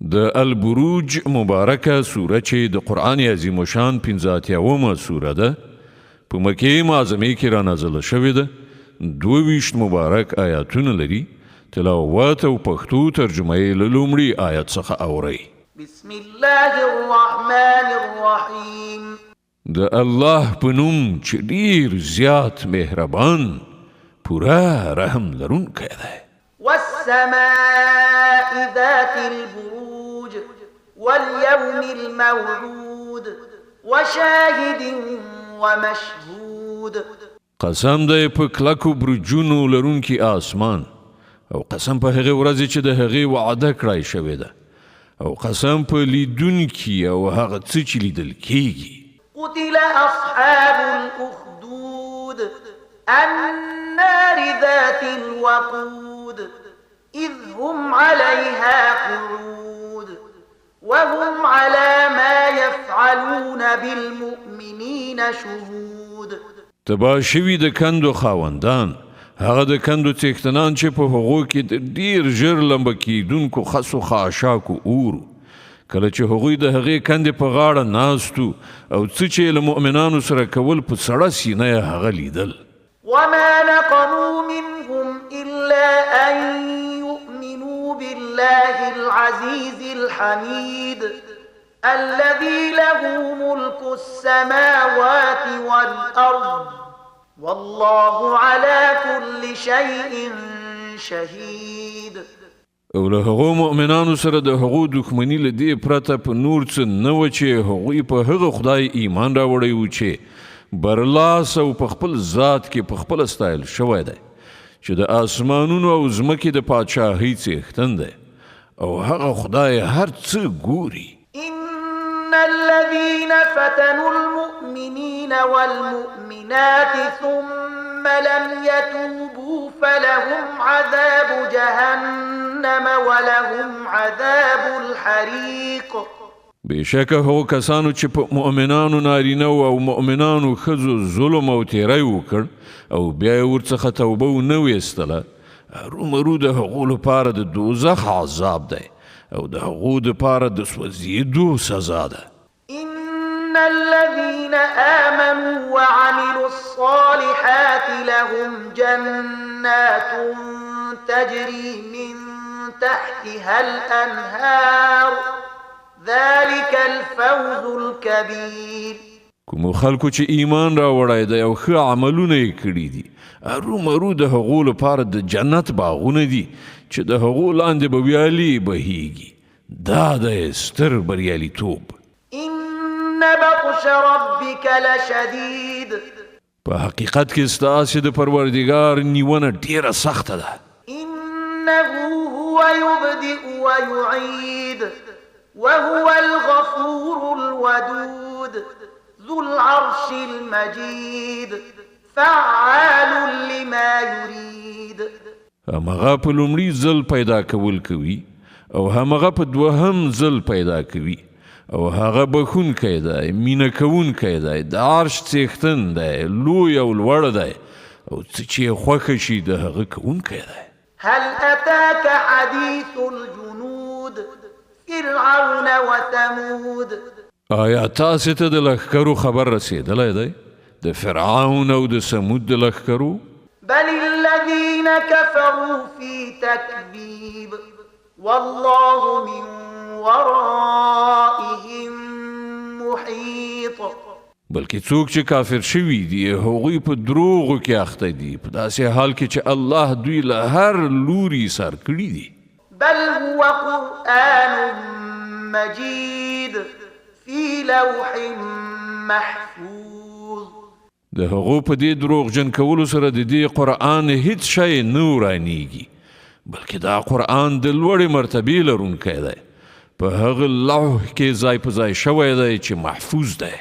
د البروج مبارکه سوره چې د قرآن عظیم شان 85مه سوره ده، په مکې معظمې کې را نازله شوې ده. 22 مبارک آیاتونه لري. تلاوت او پښتو ترجمه یې له لومړي آیت څخه اورئ. بسم الله الرحمن الرحیم. د الله په نوم چې ډیر زیات مهربان، پوره رحم لرونکی دی. والسماء ذات البروج واليوم الموعود وشاهد ومشهود. قسم دی په کلکو برجونو لرونکي آسمان، او قسم په هغې ورځې چې د هغې وعده کړای شوې ده، او قسم په لیدونکي او هغه څه چې لیدل کیږي. قتل أصحاب الأخدود النار ذات الوقود إذ هم عليها قعود وهم على ما يفعلون بالمؤمنين شهود. تباه شوي د کندو خاوندان، هغه د کندو څښتنان چې په هغو کې د ډیر ژر لمبه کیدونکو خسو خاشاکو اور، کله چې هغوی د هغې کندې په غاړه ناستو او څه چې له مؤمنانو سره کول په سړه سینه یې هغه لیدل. وما نقموا منهم إلا أن يؤمنوا بالله العزيز الحميد الذي له ملك السماوات والأرض والله على كل شيء شهيد. او له هغو مؤمنانو سره د هغو دښمني له دې پرته په نور څه نه وه چې هغوی په هغه خدای ایمان راوړی و چې برلاس او په خپل ذات کې په خپله ستایل شوی دی، چې د آسمانونو او ځمکې د پادشاهۍ څښتن دی، او هغه خدای هر څه ګوري. إن الذين فتنوا المؤمنين والمؤمنات ثم لم يتوبوا فلهم عذاب جهنم ولهم عذاب الحريق. بېشکه هغو کسانو چې په مؤمنانو نارینه او مؤمنانو ښځو ظلم او تیری وکړ او بیا یې ورڅخه توبه ونه ویستله، هرومرو د هغو لپاره د دوزخ عذاب دی او د هغو دپاره د سوځېدو سزا ده. إن الذين آمنوا وعملوا الصالحات لهم جنات تجري من تحتها الأنهار ذلك الفوز الكبير. کومو خلکو چې ایمان راوړی دی او ښه عملونه یې کړي دي، هرومرو د هغو لپاره د جنت باغونه دي چې د هغو لاندې به ویالې بهیږي. دا دی ستر بریالیتوب. إن بطش ربك لشديد. په حقیقت کې ستاسې د پروردګار نیونه ډیره سخته ده. إنه هو يبدئ ويعيد وهو الغفور الودود ذو العرش المجيد فعال لما يريد. همغه په لومړي ځل پیدا کول کوي او همغه په دوهم ځل پیدا کوي، او هغه بخښونکی دی، مینه کوونکی دی، د عرش څښتن دی، لوی او لوړ دی، او څه چې یې خوښه شي د هغه کوونکی دی. هل أتاك حديث الجنود فرعون وثمود؟ آیا تاسې ته د لښکرو خبر رسېدلی دی، د فرعون او د ثمود د لښکرو؟ بل الذين كفروا في تكذيب والله من ورائهم محيط. بلکې څوک چې کافر شوي دي هغوی په دروغو کې اخته دي، په داسې حال کې چې الله دوی له هر لوري سر کړي دي. بل هو قرآن مجيد في لوح محفوظ. د هغو په دې دروغجن کولو سره د دې قرآن هیڅ شی نه ورانیږي، بلکې دا قرآن د لوړې مرتبې لرونکی دی، په هغه لوح کې ځای په ځای شوی دی چې محفوظ دی.